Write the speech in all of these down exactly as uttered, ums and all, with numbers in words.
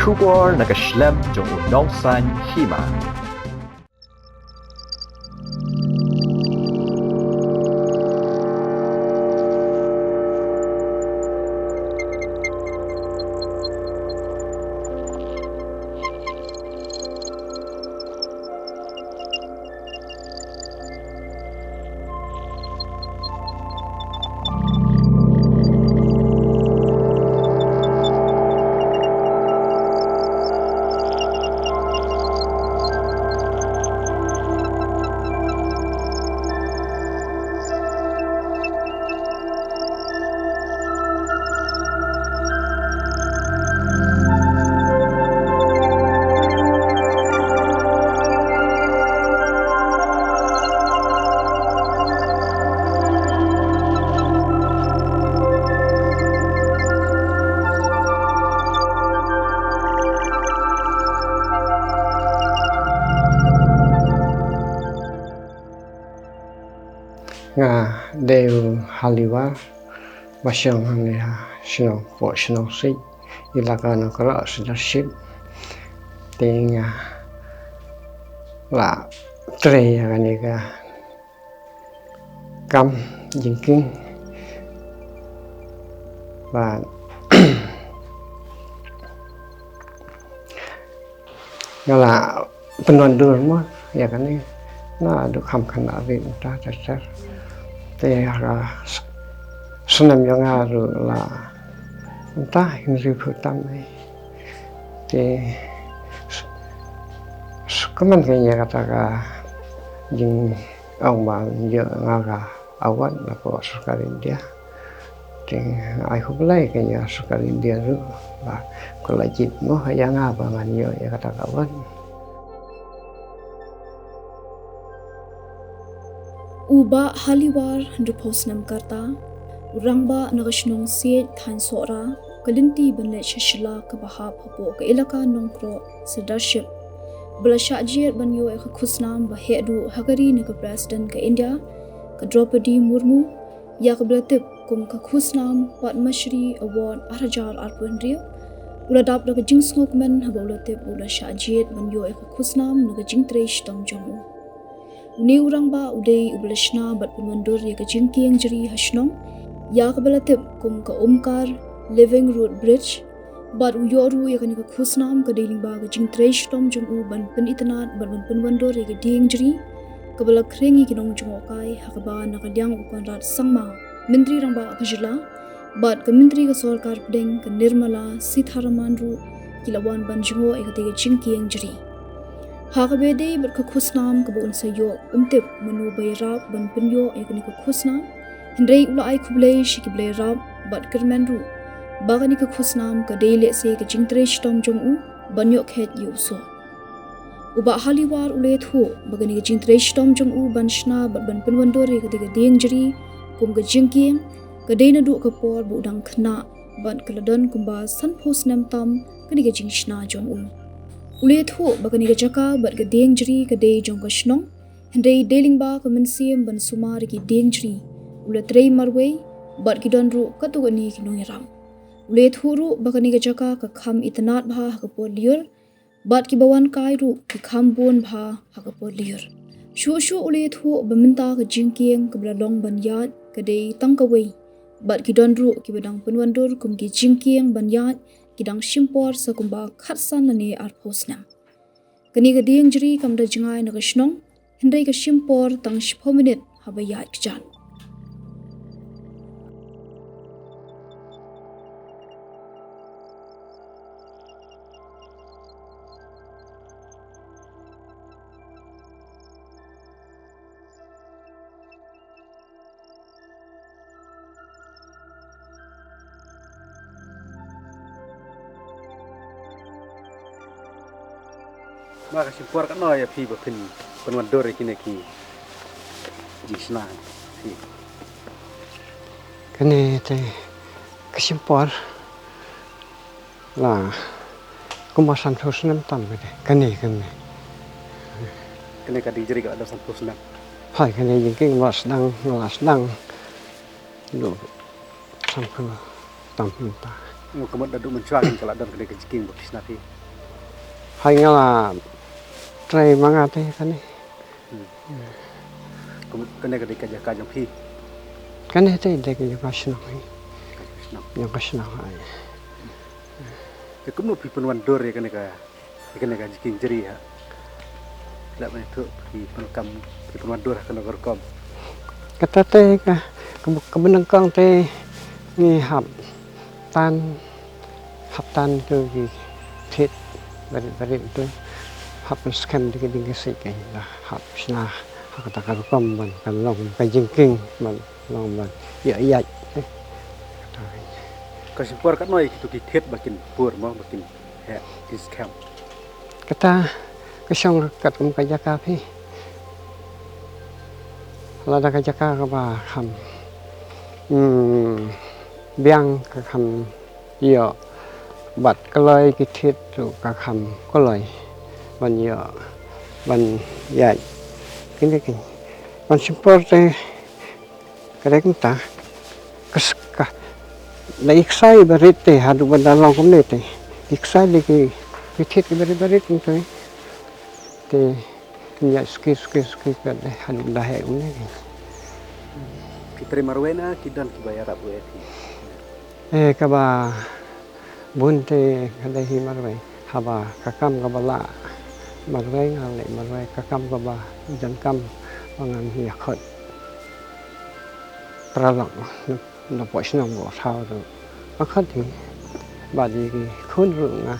Khubor na ka shlem jong u nongsaiñ hima. Nga dei u Haliwar, ba shong hangne ha shnong, poh Shnongsih, ilaka Nongkrok, Sirdarship. Te nga la trei ïa kane ka kam jingkieng. Bad nga la pynwandur mo ïa kane. Naduh kham khynnah rit mynta ter ter. Te ha ka s-, snem jong nga ruh la mynta hynriewphew tam ei. Te s-, s-, kumne ïa kata ka jing ong ba ïoh nga ka award na ka sorkar India. Te ai khublei ka ïa sorkar India ruh ba ka la jied mo ïa nga ba ngan ïoh ïa kata ka award. U Bah Haliwar, hynriewphew snem ka rta, u rangbah na ka shnong Siej, thaiñ Sohra, ka lynti ban leit sha Shillong kaba hap hapoh ka ilaka Nongkrok, Sirdarship, ba la shah jied ban ïoh ïa ka khusnam ba heh duh ha ka ri na ka President ka India, ka Droupadi Murmu, ïa kaba la tip kum ka khusnam Padma Shri Award ar hajar arphew hynriew, u la dap da ka jingsngewkmen haba u la tip u la shah jied ban ïoh ïa ka khusnam na ka jingtrei shitom jong u. Une u rangbah u dei uba la shna bad pynwandur ïa ka jingkieng jri ha shnong, ïa kaba la tip kum ka Umkar Living Root Bridge, bad u ïoh ruh ïa kane ka khusnam ka dei lyngba ka jingtrei shitom jong u ban pynitynnad bad ban pynwandur ïa ka dieng jri kaba la khring ïa ki nongjngohkai, ha kaba na ka liang u Conrad Sangma, Myntri Rangbah ka jylla, bad ka Myntri ka Sorkar Pdeng ka Nirmala Sitharaman ruh ki la wan ban jngoh ïa katei ka jingkieng jri. Ha kaba ïadei bad ka khusnam kaba un sa ïoh, um tip mano ba ïarap ban pynïoh ïa kane ka khusnam, hynrei u la ai khublei sha kiba la ïarap bad kyrmen ruh ba kane ka khusnam ka dei lehse ka jingtrei shitom jong u ban ïoh kheit ïa u soh. U Bah Haliwar u la ïathuh ba kane ka jingtrei shitom jong u ban shna bad ban pynwandur ïa katei ka dieng jri kum ka jingkieng ka dei naduh ka por ba u dang khynnah bad ka la don kumba sanphew snem tam kane ka jingshna jong u. U la ïathuh ba kane ka jaka bad ka dieng jri ka dei jong ka shnong, hynrei dei lyngba ka mynsiem ban sumar ïa ki dieng jri u la trei marwei bad ki don ruh katto katne ki nongïarap. U la ïathuh ruh ba kane ka jaka ka kham itynnad bha ha ka por lyiur, bad kiba wan kai ruh ki kham bun bha ha ka por lyiur. Shuh shuh u la ïathuh ba mynta ka jingkieng kaba la long ban ïaid ka dei tang kawei, bad ki don ruh kiba dang pynwandur kum ki jingkieng ban ïaid ki dang shim por sa kumba khatsan lane arphew snem. Kane ka dieng jri kam da jngai na ka shnong, hynrei ka shim por tang shiphew minit haba ïaid kjat. Ma ka shim por katno ïa phi ba phin pynwandur ïa kine ki jingshna phi? Kane te ka shim por la kumba sanphew snem tam kane, kane, kane. Kane ka dieng jri ka la don sanphew snem. Hai, kane jingkieng la sdang, la sdang. Lo sanphew tam mynta. Mo ka mut naduh mynshuwa ka la don ka dei ka jiking ba phi shna phi. Hai nga la trei ma nga te kane. Hmm. Ka mut kane ka dei ka jaka jong phi. Kane te dei ka jaka shnong hi. Ka shnong. Jaka shnong hai. Te kumno phi pynwandur ïa kane ka Ïa kane ka jiking jri ha. Lah ban ïathuh phi pyndonkam phi pynwandur ha kano ka rukom. Kata te ka ka bynta kong te ngi hap tan hap tan tu ki thied barit barit tu hap pynskhem tu ki dieng ki siej ka la hap shna ha kata ka rukom ban kan long ka jingkieng ban long ban ïa ïa. Ka shim por katno ïa kitu ki thied ba kin pur mo ba kin Heh, ki skhem. Kata ka shong katkum ka jaka phi. Lada ka jaka kaba kham, hmm, biang ka kham ïoh bad kloi ki thied ruh ka kham kloi ban ïoh ban ïaid. Kine ki ban shim por te Ka dei kumta. Ka s- ka da i ksai ba rit te haduh ba da long kumne te. I ksai de ki ki thied ki ba rit ba rit kumta. Te ïa suki suki suki ka dei haduh ba da heh kumne. Ki trei marwei na ki don ki ba ïarap wei phi. Eh, kaba bun te ka dei hi marwei. Haba ka kam kaba lah marwei nga leh marwei, ka kam kaba donkam ba ngan ïa khot paralok na pdeng shnong ba thaw ruh nga khot hi. Bad ïa ki khun ruh nga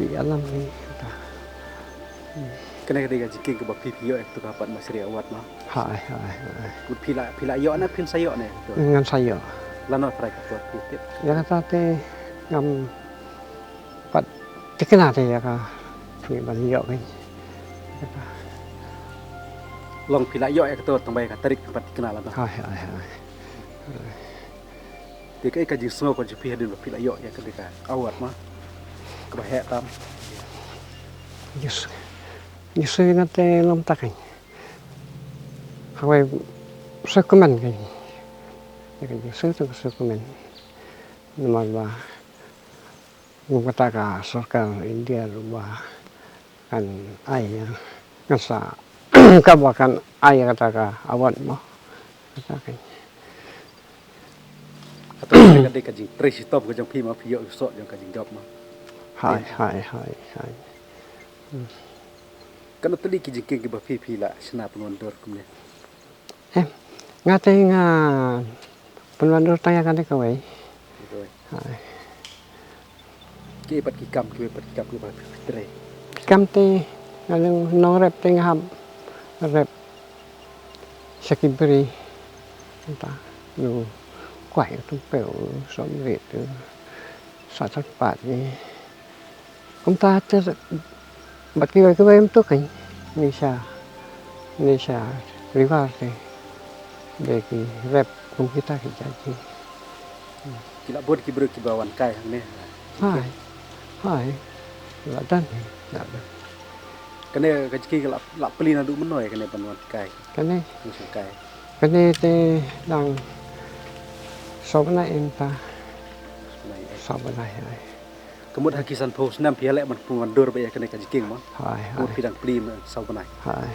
ïalam hi. Kane ka dei ka jingkieng kaba phi phi ïoh ïa katu ka Padma Shri Award ma. Hai hai hai. Phi la phi la ïoh ne phin sa ïoh ne. Ngan sa ïoh. Lano trai ka por phi tip. Ïa kata te ngam pat thikna te ïa ka phi ban ïoh ka. Long phi la ïoh ïa katu tang ba ïa ka tarik phi pat thikna lano. Hai hai hai. Te kaei ka jingsngew ka jong phi hadien ba phi la ïoh ïa kane ka award ma? Kaba heh tam. Yes. Yes, nga te ngam tak kan. Hawai sa kmen kan. Ïa ka jingsngew te sa kmen. Namar ba ngam kata ka sorkar India ruh ba kan ai ïa ngan sa kaba kan ai ïa kata ka award mo. Kata ka Kata ka dei ka jingtrei shitom ka jong phi ma phi ïoh ïa u soh jong ka jingjop ma. Hai hai hai hai. Kano tylli ki jingkieng kiba phi phi la shna pynwandur kumne. Em, nga te nga pynwandur tang ïa kane kawei. Kawei. Hai. Ki pat ki kam ki pat ki kam kiba phi trei. Ki kam te nga nong rep te nga hap rep sha ki bri. Kumta u kwai u tympew u somrit u sa tyrpad ni. Kumta te bad kiwei kiwei mynta kan ni sha ni sha riwar te. Be ki rep kum kita ki jaji. Ki la bud ki briew kiba wan kai hangne. Hai. Hai. La dan. La dan. Kane ka jingkieng la la plie naduh mynno ïa kane ban wan kai. Kane. Ban shong kai. Kane te dang saw bnai mynta. Saw bnai. Saw bnai. Ka mut ha ki sanphew snem phi ïaleh ban pynwandur bad ïa kane ka jingkieng ma. Hai hai. Mut phi dang plie ma saw bnai. Hai.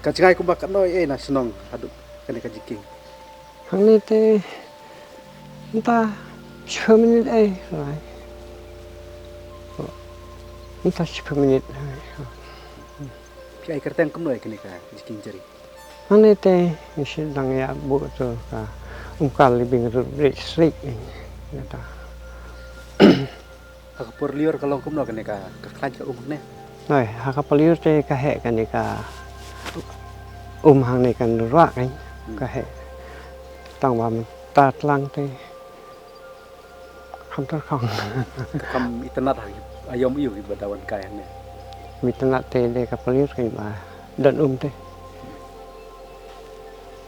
Ka jngai kumba katno ïa na shnong haduh kane ka jingkieng. Hangne te mynta shiphew minit ai. Mynta shiphew minit ai. Phi ai kyrteng kumno ïa kane ka jingkieng jri. Hangne te ngi shu dang ïa buh tu ka Umkal Living Root Bridge Slick. Kata. Ha ka por lyiur ka long kumno kane ka ka khlaiñ ka um hangne. Hoi, ha ka por lyiur te ka heh kane ka um hangne kan ruah kan ka heh. Tang ba mynta tlang te kham tyrkhong. Ka kham itynnat ha ki aïom ïu kiba da wan kai hangne. Itynnat te de ka por lyiur kan ba don um te.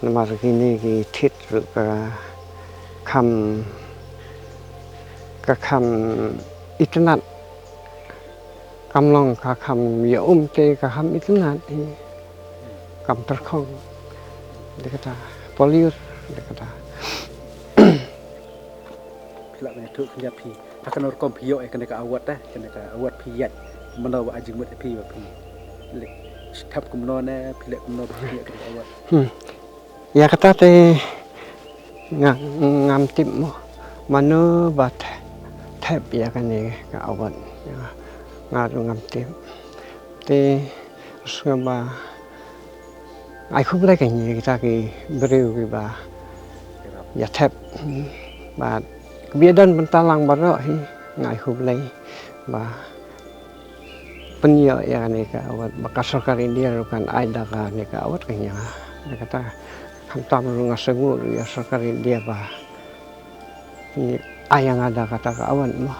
Namar kine ki thied ruh ka kham ka kham itynnat. Kam long ka kham ïa um te ka kham itynnat hi. Kam tyrkhong. Dei kata por lyiur dei kata. Ba ïathuh khyndiat phi ha kano rukom phi ïoh ïa kane ka award, eh, kane ka award phi ïaid, mano ba ai jingmut ïa phi ba phi leh, thep kumno ne phi leh kumno ba phi ïoh kane ka award? Hmm. Ïa kata te nga, ngam tip mo mano ba the-, thep ïa kane ka award. Ïa, nga ruh ngam tip. Te sngewbha ai khublei kane kita ki briew kiba ïa thep, hmm, bad kiba ïadon bynta lang baroh hi, nga ai khublei ba pynïoh ïa kane ka award, ba ka sorkar India ruh kan ai da kane ka award kane. Ïa kata khamtam ruh nga sngewnguh ruh ïa sorkar India ba pynïoh ïa nga da kata ka award mo.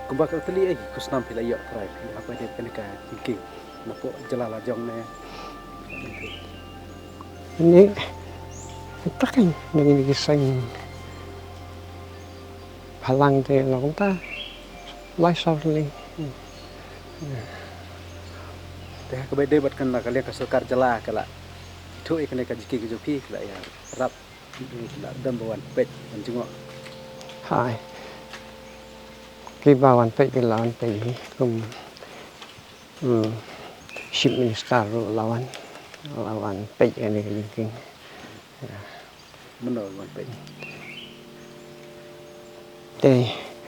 Kumba ka teli eh, ki khusnam phi la ïoh trai phi hapdeng kane ka jingkieng napoh jylla la jong ne? Ni, tak kan, ni ni ki seng phalang te long ta lai sor ni. Te ha kaba ïadei bad kane ka liang ka sorkar jylla ka la ïathuh ïa kane ka jingkieng ka jong phi, ka la ïarap, ka la don ba wan peit wan jngoh? Hai. Kiba wan peit ki la wan peit hi kum, hmm, Chief Minister ruh la wan, la wan peit ïa kane ka jingkieng. Mano wan peit? Te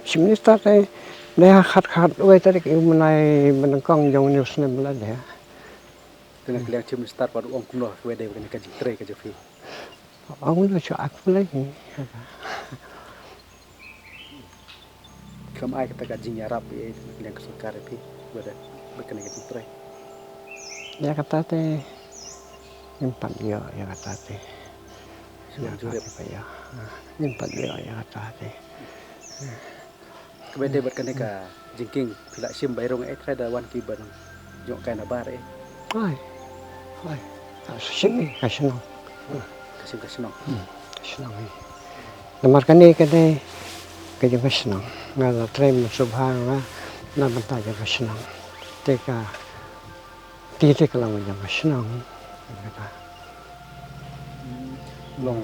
Chief Minister te, dei ha khat khat wei tarik u bnai ba nyngkong jong une u snem ba la dei. Te na ka liang Chief Minister pat u ong kumno ha kaba ïadei bad kane ka jingtrei ka jong phi? Ong kumno, shu ai khublei hi. Kam ai kata ka jingïarap ïa ka liang ka sorkar ïa phi bad, bad kane ka jingtrei? Ïa kata te ngim pat ïoh ïa kata te. Shu wan jurip. Ïa kata te ïa. Ngim pat ïoh ïa kata te. Kaba ïadei bad kane ka jingkieng phi la shim bai rung eh, trai da wan kiba jngoh kai nabar eh? Ai. Ai. Ka shim eh, ka shnong. Ka shim ka shnong. Hmm, ka shnong eh. Namar kane ka dei ka jong ka shnong. Nga la trei mynshuwa nga na bynta jong ka shnong. Te ka, te te ka long jong ka shnong. Kata. Long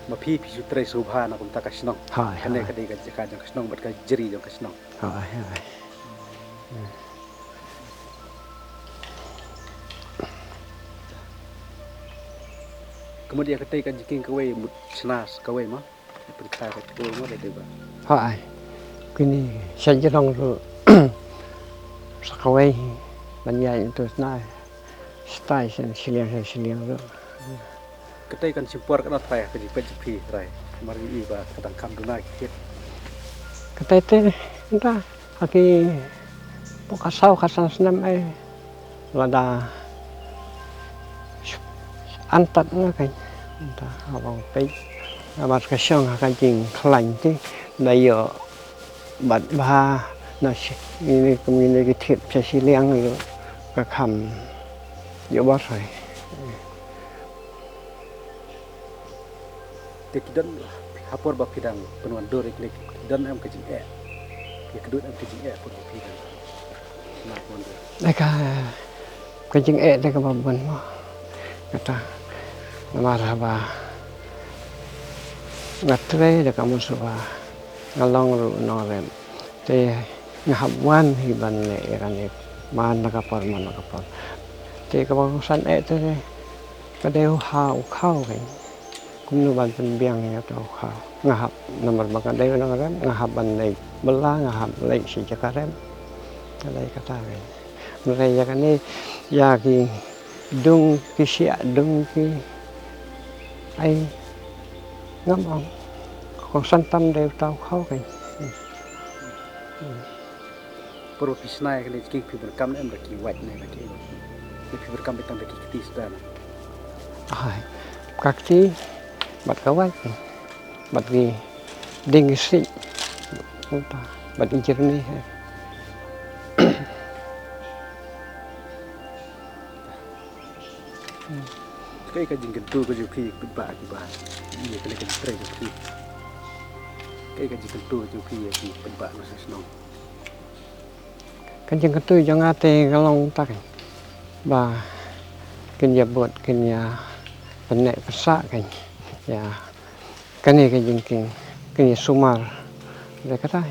ma phi phi shu trei sngewbha na kumta ka shnong. Hai, kane hai. Ka dei ka jaka jong ka shnong bad ka jri jong ka shnong. Hai, hai. Ka mut ïa katei ka jingkieng kawei mut shna sa kawei ma? Pynkhraw ka kawei ma, dei ba? Hai. Kine sha jrong ruh sa kawei ban ïaid ïa uto shna. Stai sha shiliang sha shiliang ruh. Katei kan shim por katno trai ha ka jingpeit jong phi trai? Namar ngi i ba ka dang kham duna ki thied. Katei te, nda, ha ki pok ka saw ka san snem ei. Lada antat nga ka, nda, ha ba peit. Namar ka shong ha ka jingkhlaiñ te, da ïoh bad bha na shi, ine kum ine ki thied sha shiliang ruh ka kham ïoh bha. Te ki don ha por ba phi dang pynwandur ïa kine, ki don em ka jingeh? Ki kdud em ka jingeh ha por ba phi dang na pynwandur? Ka, ka jingeh te kaba bun mo. Kata namar haba nga trei da ka mynshuwa, nga long ruh u nongrep. Te nga hap wan hi ban leh ïa kane man la ka por man la ka por. Te kaba kongsan eh te ka dei u ha u khaw kein. Kumno ban pynbiang ïa uta u khaw. Nga hap, namar ba nga dei u nongrep, nga hap ban leit bylla, nga hap leit sha jaka rep. Ka dei kata kein. Hynrei ïa kane, ïa ki dung ki shiah, dung ki ai, ngam ong. Kongsan tam dei uta u khaw kein. Por ba phi shna ïa kane ka jingkieng phi pyndonkam ne em da ki wait ne da ki, ne phi pyndonkam tang da ki kti suda ne? Ai, ka kti bad ka wait, bad ki dieng ki siej, bad ki jyrmih. Kaei ka jingkyntu ka jong phi ïa ki paidbah kiba ïa kane ka jingtrei jong phi? Kaei ka jingkyntu ka jong phi ïa ki paidbah na shnong? Ka jingkyntu jong nga te ka long kata kein, ba kin ïa bud, kin ïa pynneh pynsah kein ïa kane ka jingkieng. Kine sumar. Dei kata.